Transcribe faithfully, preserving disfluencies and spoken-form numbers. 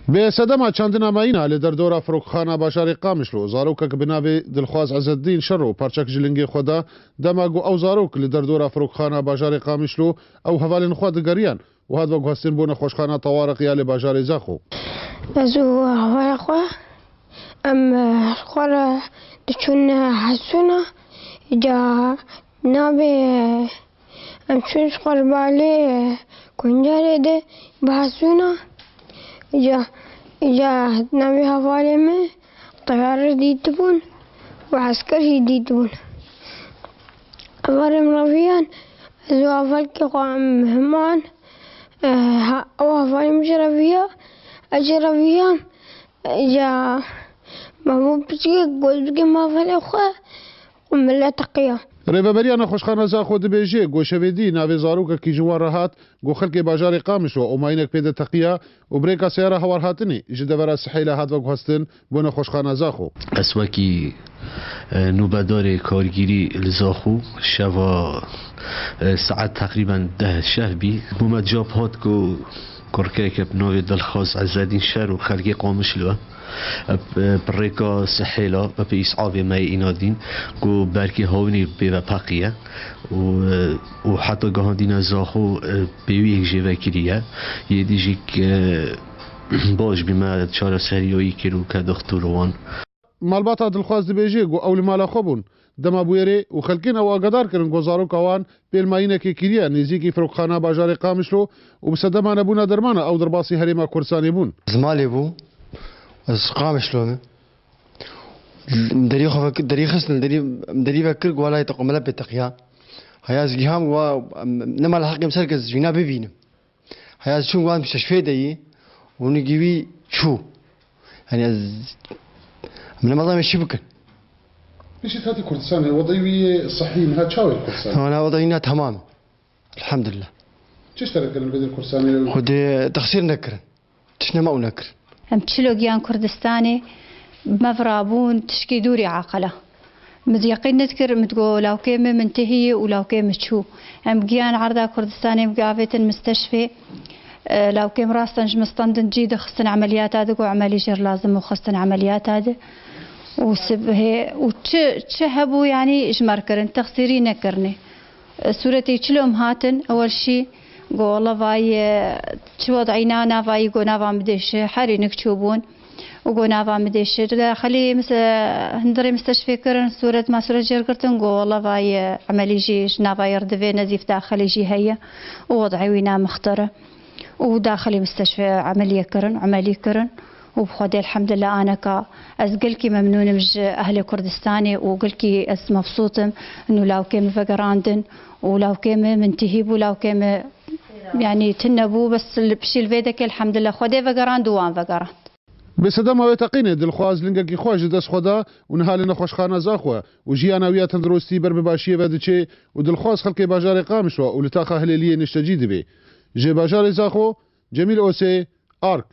Bi sedema çandina mayîna li derdora firokxana bajarê Qamişlo, zarokek bi navê Dilxwaz Ezeddîn Şero parçek ji lingê xwe da, dema ku ew zarok li derdora firokxana bajarê Qamişlo ew hevalên xwe digeriyan û hat veguhestin bo nexweşxana Tawariq ya li bajarê Zaxo. Ez û hevala xwe, em, eh, xwe re diçûn, eh, hesûna, ca navê, eh, em çûn ji xwe li balê, eh, kuncarê de bi hesûna, ca, ca navê hevalê me teyare dîtibûn û esker jî dîtibûn. Hevalê min reviyan, ez û hevalkê xwe em heman, eh, ha, ew hevalê min jî reviya, ez jî reviyam. Ya, me bû piçekek got, bike mavalê xwe û millet teqiya. Rêveberiya Nexweşxana Zaxo dibêje, ku şevê dî navê zarokekî ji wan re hat, ku xelkê bajarê Qamişlo û mayînek pê de teqiya û birêka seyara hewarhatinê ji devera Sihêla hat veguhestin bo nexweşxana Zaxo. Ez wekî, e, nûbedarê kargîrî li Zaxo şeva, e, saet teqrîben deh şev bî. Bûme cap hat ku kurkeyeke bi navê Dilxwaz Ezzedîn Şer û xelkê Qamişlo e, bi rêka Sihêla, bi pê îsabê me yê înadîn ku berkê hawînî pê ve peqiye û, e, û heta gihandîne Zaxo, e, pêwiyek jê vekiriye. Yê dî jî, e, baş bî me çareseriyayî kir û ke doxtor wan. Malbata Dilxwaz dibêje ku ew li mala xwe bûn. Dema bûyerê û xelkên ew agadar kirin ku zaroka wan pêl mayînekê kiriye nêzîkî firokxana bajarê Qamişlo û bi sedema nebûna dermana ew derbasî herêma Kurdistanê bûn. Ez malê bû, ez Qamişlo me. Derî xwe vek-, derî xistin, derî, derî vekir ku walay te qumele pê teqiya. Heya ez giham wa, em, nema li heqê min ser kes jîna bibînim. Heya ez çûm wan müsteşfê de yî, hûn gî wî çû. Yani ez, min nema zanî çi bikin. Piştî hatî Kurdistanê, wedî wî yê sihî niha çawa yê Kurdistanê? Wana wedî wî niha temam. Elhamdulillah. Çi ştere kirin li vê Kurdistanê? Xwedê texsîr nekirin. Tiştê me ew nekir. Em çilo giyan Kurdistanê, me virabûn tişkî dûrî aqila. Min yeqîn nedikir, min digo lawkê min, min tihî û lawkê min çû. Em giyan erda Kurdistanê, em gavêtin mistişfê. E, lawkê min rastan ji min standin cî dixistin emeliyata di, got emelî jêr lazim û xistin emeliyata di. Û sibhê û çi, çi hebû, yanî ji me re kirin, texsîrî nekirinê. Sûretê çilo em hatin, ewel şî, go, wela vay, e, çi wed'î na, navayî, go, nava min dêşe, herî nik çûbûn. Û go, nava min dêşe. Daxilî mis-, e, hundirê mistişfê kirin, sûret ma sûret jêr girtin, go, wela vay, e, emelî jî ji navayê re divê nezîf daxilî jî heye. Û wed'ê wî namixtir e. Û daxilî mistişfê emeliyê kirin, emelî kirin. Û bi Xwedê elhamdulillah aneka ez gelkî memnûn im ji ehlê Kurdistanê û gelkî ez mebsût im, û lawkê min vegerandin û lawkê min, min tihî bû lawkê min, yanî tune bû, bes li pişî li vê dekê elhamdulillah Xwedê vegerand û wan vegerand. Bi sedema wê teqînê Dilxwaz lingekî xwe ji dest xwe da û niha li nexweşxana Zaxo ye û jiyana wî ya tenduristî ber bi başiyê ve diçe û Dilxwaz xelkê bajarê Qamişlo û li taxa Hilêliyê niştecî dibe. Ji bajarê Zaxo, Cemîl Osê, Ark.